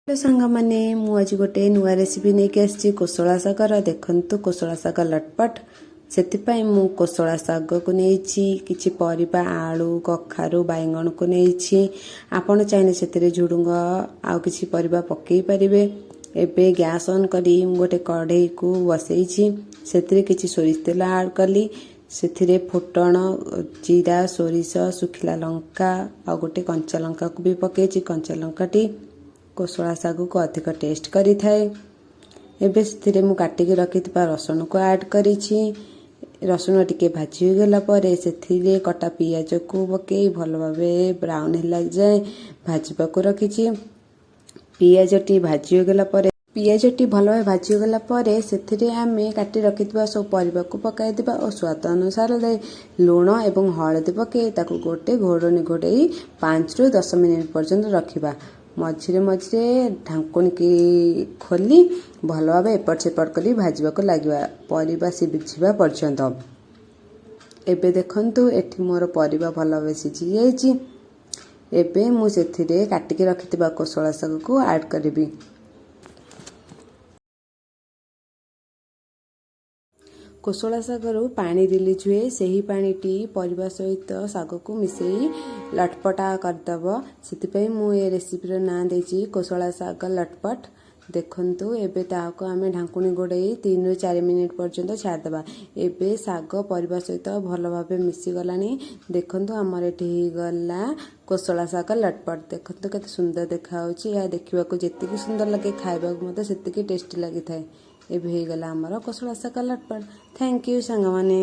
Hello ସାଙ୍ଗମାନେ, ମୁଁ ଆଜି ଗୋଟେ ନୂଆ ରେସିପି ନେଇକି ଆସିଛି କୋଶଳା ଶାଗର। ଦେଖନ୍ତୁ, କୋଶଳା ଶାଗ ଲଟପଟ। ସେଥିପାଇଁ ମୁଁ କୋଶଳା ଶାଗକୁ ନେଇଛି, କିଛି ପରିବା ଆଳୁ, କଖାରୁ, ବାଇଗଣକୁ ନେଇଛି। ଆପଣ ଚାହିଁଲେ ସେଥିରେ ଝୁଡ଼ୁଙ୍ଗ ଆଉ କିଛି ପରିବା ପକାଇ ପାରିବେ। ଏବେ ଗ୍ୟାସ୍ ଅନ୍ କରି ମୁଁ ଗୋଟେ କଢ଼େଇକୁ ବସେଇଛି। ସେଥିରେ କିଛି ସୋରିଷ ତେଲ ଆଡ଼୍ କଲି। ସେଥିରେ ଫୁଟଣ, ଜିରା, ସୋରିଷ, ଶୁଖିଲା ଲଙ୍କା ଆଉ ଗୋଟେ କଞ୍ଚା ଲଙ୍କାକୁ ବି ପକାଇଛି। କଞ୍ଚା ଲଙ୍କାଟି କୋଶଳା ଶାଗକୁ ଅଧିକ ଟେଷ୍ଟ କରିଥାଏ। ଏବେ ସେଥିରେ ମୁଁ କାଟିକି ରଖିଥିବା ରସୁଣକୁ ଆଡ଼୍ କରିଛି। ରସୁଣ ଟିକେ ଭାଜି ହୋଇଗଲା ପରେ ସେଥିରେ କଟା ପିଆଜକୁ ପକାଇ ଭଲ ଭାବେ ବ୍ରାଉନ୍ ହେଲା ଯାଏଁ ଭାଜିବାକୁ ରଖିଛି। ପିଆଜଟି ଭଲ ଭାବେ ଭାଜି ହୋଇଗଲା ପରେ ସେଥିରେ ଆମେ କାଟି ରଖିଥିବା ସବୁ ପରିବାକୁ ପକାଇଦେବା ଓ ସ୍ୱାଦ ଅନୁସାରେ ଲୁଣ ଏବଂ ହଳଦୀ ପକାଇ ତାକୁ ଗୋଟେ ଘୋଡ଼ଣୀ ଘୋଡ଼େଇ 5ରୁ 10 ମିନିଟ୍ ପର୍ଯ୍ୟନ୍ତ ରଖିବା। ମଝିରେ ମଝିରେ ଢାଙ୍କୁଣିକି ଖୋଲି ଭଲ ଭାବେ ଏପଟ ସେପଟ କରି ଭାଜିବାକୁ ଲାଗିବା, ପରିବା ସିଝିବା ପର୍ଯ୍ୟନ୍ତ। ଏବେ ଦେଖନ୍ତୁ, ଏଠି ମୋର ପରିବା ଭଲ ଭାବେ ସିଝି ଯାଇଛି। ଏବେ ମୁଁ ସେଥିରେ କାଟିକି ରଖିଥିବା କୋଶଳା ଶାଗକୁ ଆଡ଼୍ କରିବି। କୋଶଳା ଶାଗରୁ ପାଣି ରିଲିଜ୍ ହୁଏ। ସେହି ପାଣିଟି ପରିବା ସହିତ ଶାଗକୁ ମିଶାଇ ଲଟପଟା କରିଦେବ। ସେଥିପାଇଁ ମୁଁ ଏ ରେସିପିର ନାଁ ଦେଇଛି କୋଶଳା ଶାଗ ଲଟପଟ। ଦେଖନ୍ତୁ, ଏବେ ତାହାକୁ ଆମେ ଢାଙ୍କୁଣୀ ଘୋଡ଼େଇ 3ରୁ 4 ମିନିଟ୍ ପର୍ଯ୍ୟନ୍ତ ଛାଡ଼ିଦେବା। ଏବେ ଶାଗ ପରିବା ସହିତ ଭଲ ଭାବେ ମିଶିଗଲାଣି। ଦେଖନ୍ତୁ, ଆମର ଏଠି ହେଇଗଲା କୋଶଳା ଶାଗ ଲଟପଟ। ଦେଖନ୍ତୁ, କେତେ ସୁନ୍ଦର ଦେଖାହେଉଛି। ଏହା ଦେଖିବାକୁ ଯେତିକି ସୁନ୍ଦର ଲାଗେ, ଖାଇବାକୁ ମଧ୍ୟ ସେତିକି ଟେଷ୍ଟି ଲାଗିଥାଏ। ଏବେ ହେଇଗଲା ଆମର କୋଶଳା ଶାଗ ଲଟପଟ। Thank you ସାଙ୍ଗମାନେ।